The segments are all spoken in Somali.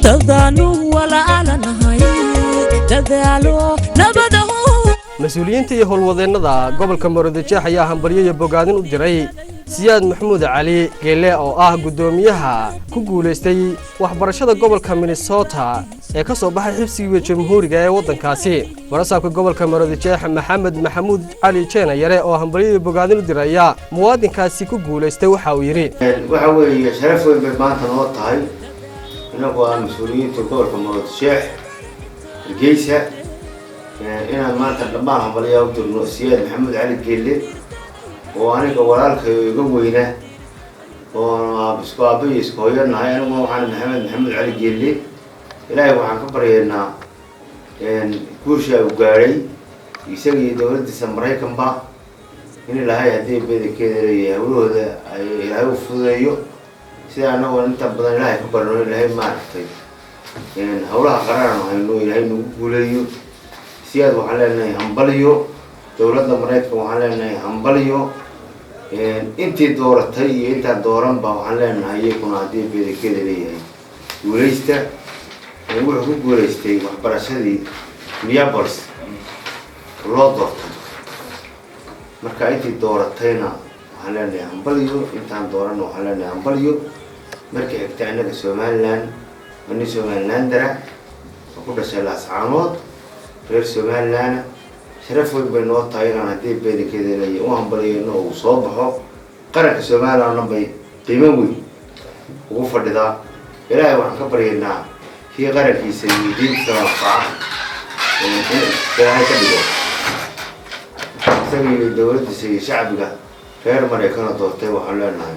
Dadaanu walaalanahay, dadaalo nabadahu. Mas-uuliyiinta iyo howlwadeennada gobolka Maroodijeex ayaa hambalyo iyo bogaadin u diray Siyaad Maxamuud Cali Geele, oo ah guddoomiyaha ku guulaystay waxbarashada gobolka Minnesota ee ka soo baxay xisbiga Jamhuuriga ee waddankaasi. Barasaabka gobolka Maroodijeex, Maxamed Maxamuud Cali Jeenayare, oo hambalyo iyo bogaadin u diraya muwaadinkaasi ku guulaystay, waxa uu yidhi: Waxa weeye, sharaf weyn bay maanta noo tahay inagoo ah mas-uuliyiinta gobolka Maroodijeex, Hargeysa, inaan maanta dhammaan hambalyaa u dirno Siyaad Maxamuud Cali Geelle, oo aniga walaalkayo iga weyna, oo isku aaba iyo isku hooyo nahay. Aniguna waxaan Maxamed Maxamuud Cali Geelle. Ilaahay waxaan ka baryaynaa guusha uu gaadhay, isaga iyo dowladdiisa Maraykanba, in Ilaahay haddii bedelkeeda leeyahay hawlahooda ay Ilaahay u fududeeyo, sida anagoo inta badan Ilaahay ka barno, Ilaahay maaragtay hawlaha qaraanu hayno Ilaahay nagu guuleeyo. Siyaad waxaan leenahay hambalyo. Dowladda Maraykan waxaan leenahay hambalyo. Intii dooratay iyo intaan dooranba waxaan leenahay iyaguna haddii bedelkeeda leeyahay guuleysta. Wuxuu ku guuleystay waxbarashadii Minneapolis loo doortay. Marka intii dooratayna waxaan leenahay hambalyo, intaan dooranna waxaan leenahay hambalyo. Markii xigta, innaga Somaliland waa nin Somalilandera oo ku dhashay Laascaanood, reer Somaliland. Sharaf weyn bay noo tahay inaan haddii bedelkeeda leeyahay u hambalyeyno oo uu soo baxo. Qaranka Somalilandna bay qiimo weyn ugu fadhidaa. Ilaahay waxaan ka baryaynaa kii qarankiisa iyo diintiisa anfaca in Ilaahay ka dhigo, isaga iyo dowladdiisa iyo shacbiga reer Maraykana doortay. Waxaan leenahay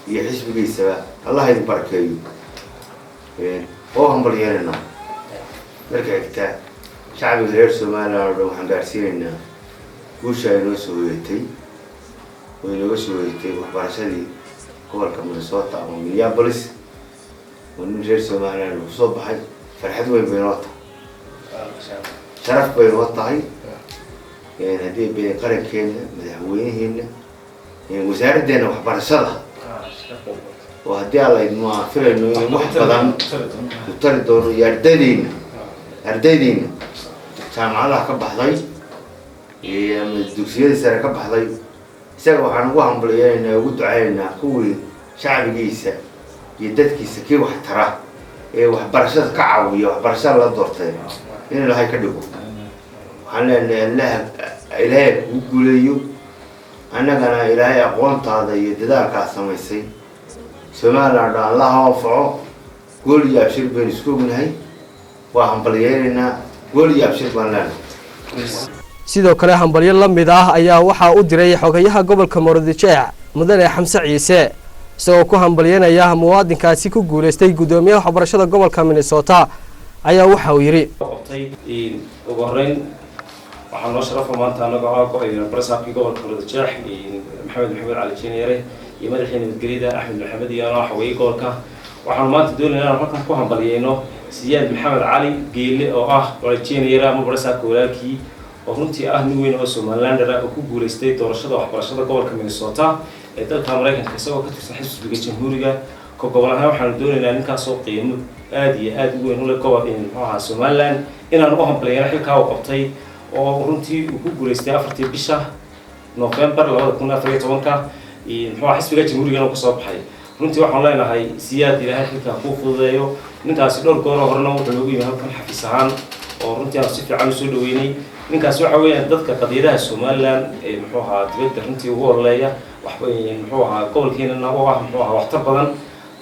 iyo xisbigiisaba Allah idin barakeeyo oo hambalyeelaynaa. Marka xigta, shacbiga reer Somaliland oo dhan waxaan gaarsiinaynaa guusha ay noo soo hoyatay oo inooga soo hoyatay waxbarashadii gobolka Minnesota ama Minneapolis, oo nin reer Somaliland uu kusoo baxay. Farxad weyn bay noo tahay, sharaf bay noo tahay. Haddii bay qarankeena, madaxweynaheena, wasaaraddeena waxbarashada, oo haddii Alla idmo aan filayno in wax badan u tari doono, iyo ardaydeena jaamacadaha ka baxday ama dugsiyadii sare ka baxday. Isaga waxaan ugu hambalyeynaa, ugu ducaynaynaa kuwii shacbigiisa iyo dadkiisa kii wax tara ee waxbarashada ka caawiya, waxbarashada la doortay, in Ilaahay ka dhigo. Waxaan leenahay Allaha Ilaahay kugu guuleeyo, annagana Ilaahay aqoontaada iyo dadaalkaad samaysay Somaliland Allaha anfaco. Gool iyo abshir baynu isku ognahay. Waa hambalyeynaynaa, gool iyo abshir baan leenahay. Sidoo kale, hambalyo la mid ah ayaa waxaa u diray xogayaha gobolka Maroodijeex, Mudane Xamse Ciise, isagoo ku hambalyeynaya muwaadinkaasi ku guulaystay guddoomiyaha waxbarashada gobolka Minnesota ayaa waxa uu yidhi: Qabtay. Ugu horeyn, waxaa noo sharafa maanta anagoo ah barasaabkii gobolka Maroodijeex, Maxamed Maxamed Cali Jeenyare, iyo madaxii nabadgelyada, Axmed Maxamed, iyo anoo xogayay gobolka, waxaanu maanta doonayna inaan halkan ku hambalyeyno Siyaad Maxamed Cali Geele, oo ah Jeenyare ama barasaabka walaalkii, oo runtii ah nin weyn oo Somalilander ah oo ku guulaystay doorashada waxbarashada gobolka Minnesota ee dalka Maraykanka, isagoo ka tirsan xisbiga Jamhuuriga. Ka gobol ahaan, waxaanu doonaynaa ninkaasoo qiimo aada iyo aada u weyn u leh gobol, muxuu ahaa, Somaliland, inaanu u hambalyeeno xilkaa uu qabtay, oo runtii uu ku guulaystay 4-tii bisha November 2014-ka, muxuu ahaa, xisbiga Jamhuurigana uu kasoo baxay. Runtii waxaan leenahay, Siyaad, Ilaahay xilkaa kuu fududeeyo. Ninkaasi dhowr gooroo horena wuxuu noogu yimi halkan xafiis ahaan, oo runtii aan si fiican usoo dhaweynay. Ninkaasi waxa weeyaan dadka qadiyadaha Somaliland ee, muxuu ahaa, dibadda runtii ugu ololeeya waxba, muxuu ahaa, gobolkeenana u ah, muxuu ahaa, waxtar badan.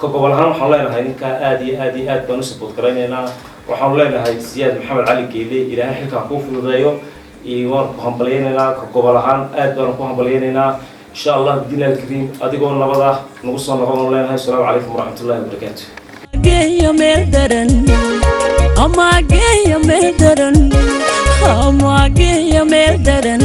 Ka gobol ahaan, waxaan leenahay ninkaa aad iyo aad iyo aad baan u support garaynaynaa. Waxaanu leenahay Siyaad Maxamed Cali Geele, Ilaahay xilkaa kuu fududeeyo. Waan ku hambalyaynaynaa, ka gobol ahaan aad baanu ku hambalyaynaynaa. Insha Allah bidnillahi alkariim, adigoo nabada nagu soo noqon baanu leenahay. Asalaamu calaykum waraxmatullahi wabarakaatu. Geeyo meel daran ama geeyo meel daran ama geeyo meel daran.